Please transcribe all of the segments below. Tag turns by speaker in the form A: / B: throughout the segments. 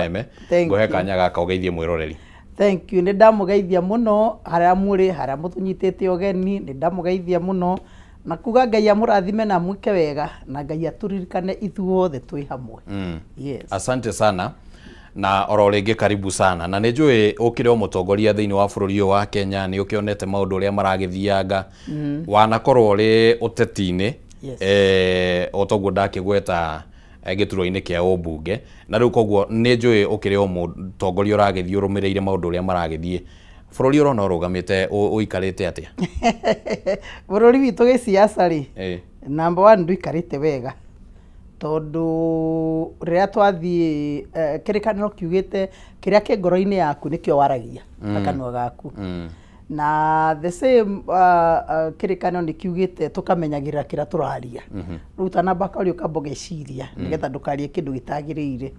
A: Kameme.
B: Thank
A: Ngũhe
B: you.
A: kanya gaka ũgeithie mwĩroreri.
B: Thank you. Nĩ ndamũgeithia mũno harĩa mũrĩ, harĩa mũtũnyitĩte ũgeni, nĩ ndamũgeithia mũno na kuga Ngai amũrathime na amwĩke wega, na Ngai atũririkane ithuothe twĩ hamwe. Yes.
A: Asante sana na oro rĩngĩ karibu sana, na nĩ njũĩ ũkĩrĩ o mũtongoria thĩinĩ wa bũrũri ũyũ wa Kenya, nĩ ũkĩonete maũndũ ũrĩa maragĩthianga, wanakorwo ũrĩ ũteti-inĩ.
B: Yes.
A: O toguo ndakĩgweta, gĩturwa-inĩ kĩa ũmbunge, na rĩu koguo nĩ njũĩ ũkĩrĩ o mũtongoria ũragĩthiĩ ũrũmĩrĩire maũndũ ũrĩa maragĩthiĩ bũrũri. Ũrona ũrũgamĩte ũikarĩte atĩa?
B: Bũrũri witũ gĩciaca rĩ, number one, ndũikarĩte wega, tondũ rĩrĩa twathiĩ, kĩrĩkanĩro kiugĩte kĩrĩa kĩ ngoro-inĩ yaku nĩkĩo waragia na kanua gaku. Na the same kĩrĩkanĩro nĩ kiugĩte tũkamenyagĩrĩra kĩrĩa tũraria. Rĩu ũtanamba kwaria ũkamba ũgeciria nĩgetha ndũkarie kĩndũ gĩtagĩrĩire.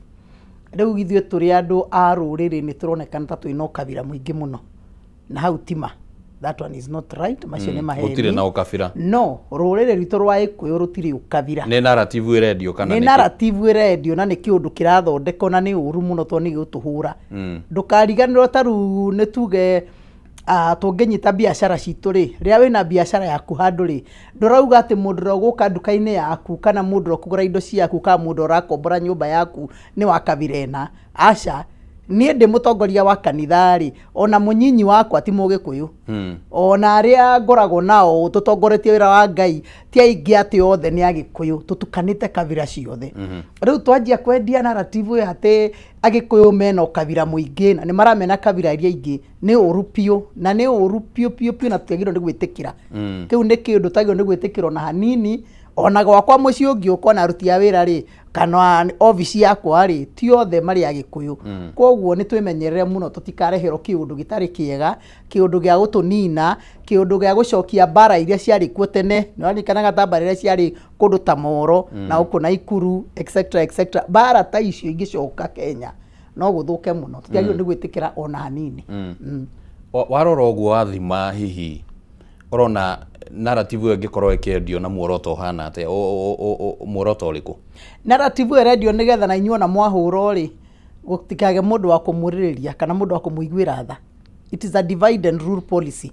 B: Rĩu ithuĩ tũrĩ andũ a rũrĩrĩ nĩ tũronekana ta twĩna ũkabira mũingĩ mũno, na hau tima, that one is not right. Macio nĩ maheni.
A: Gũtirĩ na ũkabira.
B: No rũrĩrĩ rwitũ rwa Gĩkũyũ rũtirĩ ũkabira.
A: Nĩ narrative ĩrendio kana
B: Nĩ
A: nĩkĩ?
B: Narrative ĩrendio na nĩ kĩũndũ kĩrathondekwo na nĩ ũru mũno tondũ nĩ gĩgũtũhũra. Ndũkariganĩrwo, ta rĩu nĩ tuge, tũngĩnyita biacara citũ rĩ, rĩrĩa wĩna biacara yaku handũ rĩ, ndũrauga atĩ mũndũ ũrĩa ũgũka nduka-inĩ yaku kana mũndũ ũrĩa ũkũgũra indo ciaku kana mũndũ ũrakombora nyũmba yaku nĩ wa kabira ĩna. Aca. Niĩ ndĩ mũtongoria wa kanitha rĩ, ona mũnyinyi wakwa ti Mũgĩkũyũ. Ona arĩa ngoragwo nao tũtongoretie wĩra wa Ngai ti aingĩ atĩ othe nĩ Agĩkũyũ, tũtukanĩte kabira ciothe. Rĩu twanjia kwendia narrative ĩyo atĩ Agĩkũyũ mena ũkabira mũingĩ na nĩ maramena kabira iria ingĩ, nĩ ũru biũ, na nĩ ũru biũ biũ biũ, na tũtiagĩrĩirwo nĩ gwĩtĩkĩra. Kĩu nĩ kĩũndũ tagĩrĩirwo nĩ gwĩtĩkĩra ona hanini. Ona gwakwa mũciĩ ũngĩũka ona aruti a wĩra rĩ, kana obici yakwa rĩ, ti othe marĩ Agĩkũyũ. Koguo nĩ twĩmenyerere mũno tũtikareherwo kĩũndũ gĩtarĩ kĩega, kĩũndũ gĩa gũtũnina, kĩũndũ gĩa gũcokia mbara iria ciarĩ kuo tene. Nĩ waririkanaga ta mbara iria ciarĩ kũndũ ta Moro na gũkũ Naikuru, etc etc. Mbara ta icio ingĩcoka Kenya no gũthũke mũno. Tũtiagĩrĩirwo nĩ gwĩtĩkĩra ona hanini.
A: Warora ũguo wathima, hihi ũrona narrative ĩyo ĩngĩkorwo ĩkĩendio na muoroto ũhana atĩa? Muoroto ũrĩkũ?
B: Narrative ĩyo ĩrendio nĩgetha na inyuĩ ona mwahũrwo rĩ, gũtikage mũndũ wa kũmũrĩrĩria kana mũndũ wa kũmũiguĩra tha. It is a divide and rule policy.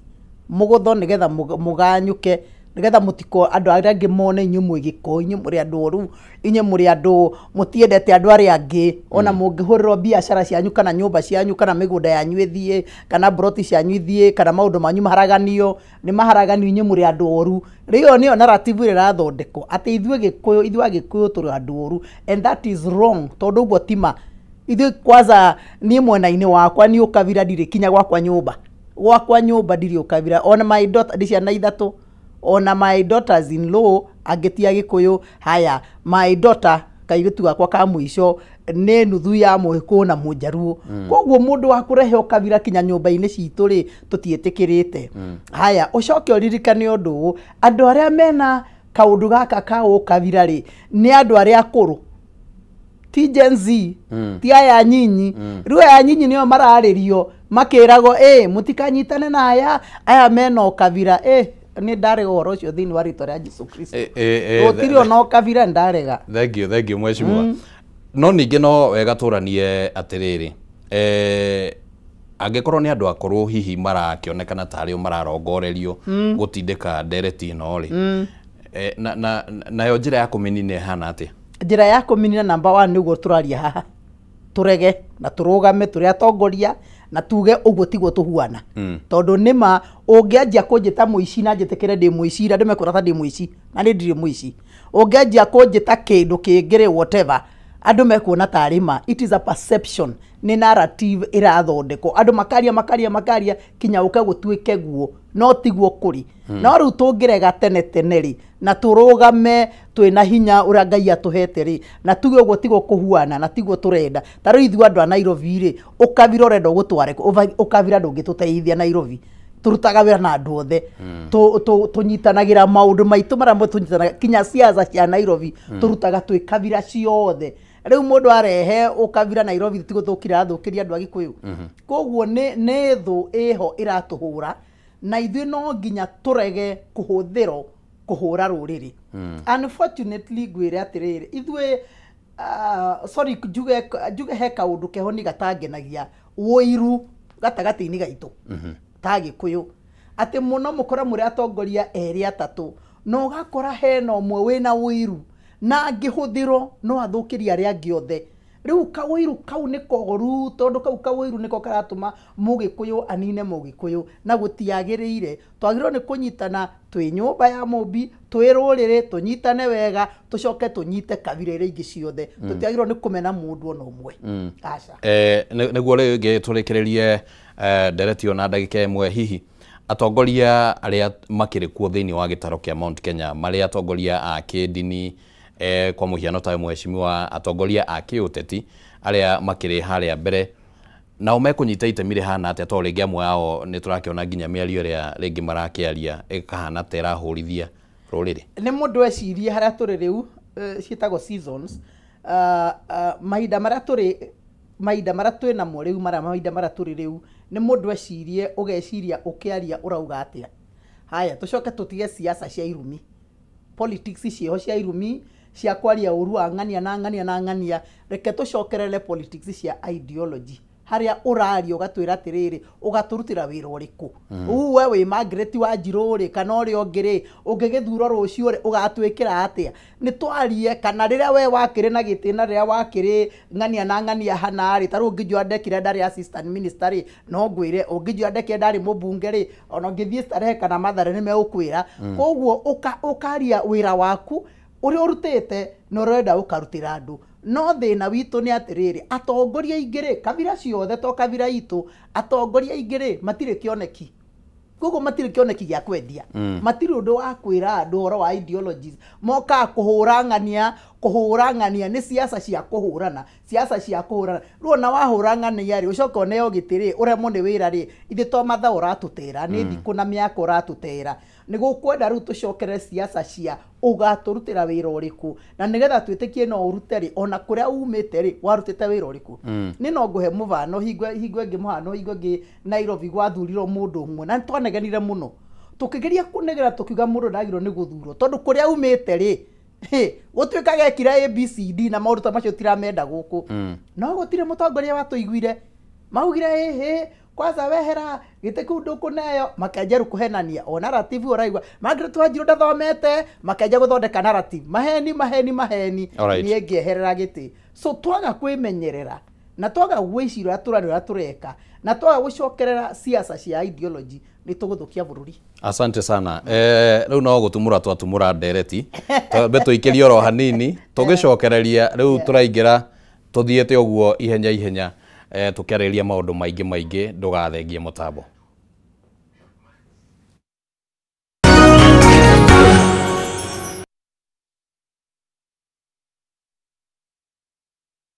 B: Mũgũtho nĩgetha mũganyũke, nĩgetha mũtiko andũ arĩa angĩ mone inyuĩ mwĩ gĩko, inyuĩ mũrĩ andũ oru, inyuĩ mũrĩ andũ mũtiendete andũ arĩa angĩ. Ona mũngĩhũrĩrwo biacara cianyu kana nyũmba cianyu kana mĩgũnda yanyu ĩthiĩ kana broti cianyu ithiĩ kana maũndũ manyu maharaganio, nĩ maharaganio, inyuĩ mũrĩ andũ oru. Rĩu ĩyo nĩyo narrative ĩrĩa ĩrathondekwo atĩ ithuĩ Gĩkũyũ, ithuĩ Agĩkũyũ tũrĩ andũ oru, and that is wrong, tondũ ũguo ti ma. Ithuĩ kwanza, niĩ mwena-inĩ wakwa niĩ ũkabira ndirĩ kinya gwakwa nyũmba. Gwakwa nyũmba ndirĩ ũkabira. Ona my daughter, ndĩ ciana ithatũ, ona my daughters in law angĩ ti Agĩkũyũ. Haya, my daughter, kairĩtu gakwa ka mũico, nĩ nuthu ya Mũgĩkũyũ na Mũnjaruo. Koguo mũndũ wa kũrehe ũkabira kinya nyũmba-inĩ citũ rĩ, tũtiĩtĩkĩrĩte. Haya, ũcoke ũririkane ũndũ ũyũ, andũ arĩa mena kaũndũ gaka ka ũkabira rĩ, nĩ andũ arĩa akũrũ, ti Gen Z, ti aya nyinyi. Rĩu aya nyinyi nĩo mararĩrio makĩragwo ĩ mũtikanyitane na aya, aya mena ũkabira. Ĩ nĩ ndarega ũhoro ũcio thĩinĩ wa rĩtwa rĩa Jesu Kristo. Gũtirĩ ona ũkabira, ndarega.
A: Thank you, thank you, mheshimiwa. No ningĩ no wega tũranie atĩrĩrĩ, angĩkorwo nĩ andũ akũrũ hihi marakĩonekana tarĩ o mararongorerio gũtindĩka ndereti ĩno rĩ, na nayo njĩra ya kũmĩnina ĩhana atĩa?
B: Njĩra ya kũmĩnina, number one, nĩguo tũraria haha, tũrege na tũrũgame tũrĩ atongoria na tuge ũguo tiguo tũhuana. Tondũ nĩma ũngĩanjia kũnjĩta mũici na njĩtĩkĩre ndĩ mũici, na andũ mekuona ta ndĩ mũici na niĩ ndirĩ mũici. Ũngĩanjia kũnjĩta kĩndũ kĩngĩ rĩ, whatever, andũ mekuona tarĩ ma. It is a perception, nĩ narrative ĩrathondekwo, andũ makaria makaria makaria kinya ũke gũtuĩke guo, no tiguo kũrĩ. No rĩu tũngĩrega tene tene rĩ, na tũrũgame twĩna hinya ũrĩa Ngai atũhete rĩ, na tuge ũguo tiguo kũhuana na tiguo tũrenda. Ta rĩu ithuĩ andũ a Nairobi rĩ, ũkabira ũrenda ũgũtware kũ? Ũkabira ndũngĩtũteithia Nairobi. Tũrutaga wĩra na andũ othe. Tũnyitanagĩra maũndũ maitũ marĩa tũnyitanaga, kinya siasa cia Nairobi tũrutaga twĩ kabira ciothe. Rĩu mũndũ arehe ũkabira Nairobi, tigũthũkira athũkĩria andũ a Gĩkũyũ. Koguo nĩ thũ ĩho ĩratũhũra, na ithuĩ no nginya tũrege kũhũthĩrwo kũhũra rũrĩrĩ. Unfortunately, ngwĩre atĩrĩrĩ, ithuĩ Sorry, njuge he kaũndũ keho ni gatangenagia, ũiru gatagatĩ-inĩ gaitũ ta Gĩkũyũ, atĩ mũno mũkora mũrĩ atongoria erĩ atatũ, na ũgakora hena ũmwe wĩna ũiru na angĩhũthĩrwo no athũkĩrie arĩa angĩ othe. Rĩu kaũiru kau nĩ koru, tondũ kau kaũiru nĩko karatũma Mũgĩkũyũ anine Mũgĩkũyũ, na gũtiagĩrĩire. Twagĩrĩirwo nĩ kũnyitana twĩ nyũmba ya Mũmbi, twĩ rũrĩrĩ, tũnyitane wega, tũcoke tũnyite kabira iria ingĩ ciothe. Tũtiagĩrĩirwo nĩ kũmena mũndũ ona ũmwe, aca.
A: Nĩguo rĩngĩ tũrĩkĩrĩrie ndereti ĩyo na ndagĩka ĩmwe, hihi atongoria arĩa makĩrĩ kuo thĩinĩ wa gĩtaro kĩa Mount Kenya, marĩ atongoria a kĩndini, kwa mũhiano ta mheshimiwa, atongoria a kĩũteti arĩa makĩrĩ harĩa mbere, nao mekũnyita itemi rĩhana atĩa? Tondũ rĩngĩ amwe ao nĩ tũrakĩona nginya mĩario ĩrĩa rĩngĩ marakĩaria ĩkahana ta ĩrahũrithia rũrĩrĩ.
B: Nĩ mũndũ ecirie harĩa tũrĩ rĩu, ciĩtagwo seasons, mahinda marĩa tũrĩ, mahinda marĩa twĩ namo rĩu, marĩa mahinda marĩa tũrĩ rĩu, nĩ mũndũ ecirie, ũgeciria ũkĩaria ũrauga atĩa. Haya, tũcoke tũtige siasa cia irumi, politics ciĩho cia irumi, cia kwaria ũru wa ng'ania na ng'ania na ng'ania. Reke tũcokerere politics cia ideology, harĩa ũraria ũgatwĩra atĩrĩrĩ, ũgatũrutĩra wĩra ũrĩkũ? We wĩ Margaret Wanjirũ rĩ, kana ũrĩa ũngĩ rĩ, ũngĩgĩthurwo rũciũ rĩ, ũgatwĩkĩra atĩa? Nĩ twarie kana rĩrĩa we wakĩrĩ na gĩtĩ na rĩrĩa wakĩrĩ ng'ania na ng'ania hana rĩ, ta rĩu ũngĩnjũra ndekire ndarĩ assistant minister rĩ, no ngwĩre ũngĩnjũra ndekire ndarĩ mũmbunge rĩ, ona ũngĩthiĩ Starehe kana Mathare nĩ megũkwĩra. Koguo ũkaria wĩra waku ũrĩa ũrutĩte na ũrenda ũkarutĩra andũ. No thĩna witũ nĩ atĩrĩrĩ, atongoria aingĩ rĩ, kabira ciothe to kabira itũ, atongoria aingĩ rĩ matirĩ kĩoneki, koguo matirĩ kĩoneki gĩa kwendia, matirĩ ũndũ wa kwĩra andũ ũhoro wa ideologies. Mokaga kũhũra ng'ania, kũhũra ng'ania, nĩ siasa cia kũhũrana, siasa cia kũhũrana. Rĩu ona wahũra ng'ania rĩ, ũcoke ũneo gĩtĩ rĩ, ũremwo nĩ wĩra rĩ, ithe to mathaa ũratũtera, nĩ thikũ na mĩaka ũratũtera. Nĩ gũkwenda rĩu tũcokerere siasa cia ũgatũrutĩra wĩra ũrĩkũ, na nĩgetha twĩtĩkie no ũrute rĩ, ona kũrĩa umĩte rĩ, warutĩte wĩra ũrĩkũ. Nĩ no ngũhe mũbano, hingo ĩngĩ, mũhano, hingo ĩngĩ Nairobi gwathurirwo mũndũ ũmwe na nĩtwanegenire mũno, tũkĩgeria kũnegera tũkiuga mũndũ ndagĩrĩirwo nĩ gũthurwo tondũ kũrĩa umĩte rĩ, gũtuĩka gekire ABCD na maũndũ ta macio tiramenda gũkũ. No gũtirĩ mũtongoria watũiguire, maugire ĩhĩ kwanza wehera gĩtĩ kĩu ndũkũneo, makenja rĩu kũhenania o narrative ũraigua Margaret Wanjirũ ndathomete, makenja gũthondeka narrative, maheni maheni maheni. Niĩ ngĩeherera gĩtĩ. So twaga kwĩmenyerera na twaga gwĩciria ũrĩa tũrarĩa ũrĩa tũreka na twaga gũcokerera siasa cia ideology, nĩ tũgũthũkia bũrũri.
A: Asante sana. Rĩu no gũtumũra twatumũra ndereti, twambe tũikĩrie oro hanini, tũgĩcokereria rĩu tũraingĩra tũthiĩte ũguo ihenya ihenya, tũkĩarĩrĩria maũndũ maingĩ maingĩ. Ndũgathengie mũtambo.